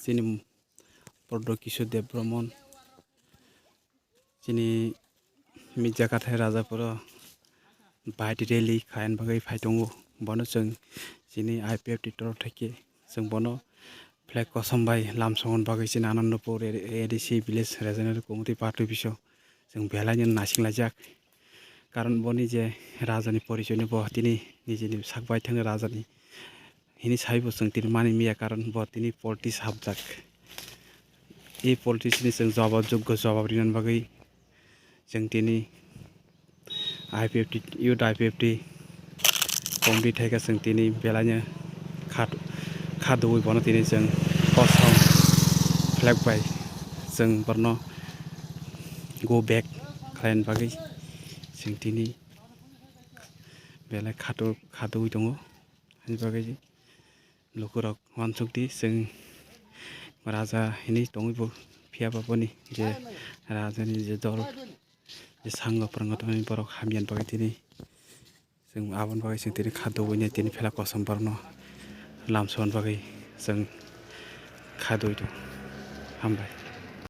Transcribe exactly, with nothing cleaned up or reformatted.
Chini Prodro Kishore Dev Brahman, chini Mirja Kathai Raja puro bike rally khaina bagwi phai tongo. Bono chwng chini I P F T torok thaikhe chwng bono flag kosom bai lamsongna bagwi chini Anandapur A D C village regional committee party office o chwng belai no naising laijak. Karon boni je raja ni porichoi no bo tini nijini sak bai thangwi raja ni hini saibo chwng tini mani miya, karon bo tini politics hapjak. E politics ni chwng jawab joggo jawab rinani bagwi chwng tini I P F T, youth I P F T committee thaikhe chwng tini belaino kha, kha dugwi bono tini chwng kosom flag bai chwng borno go back khlaina bagwi chwng tini belai kha dugwi tongo. Ani bagwi lukurok uansukdi, chwng raja hinwi tongwi bo, phiya ba boni je raja ni je dol, je sangha phrwngwi tongmani borok hamya ni bagwi tini chwng aboni bagwi chwng tini kha dugwi nai tini flag kosom borokno lamsogna bagwi chwng kha dugwi tongo. Hambai.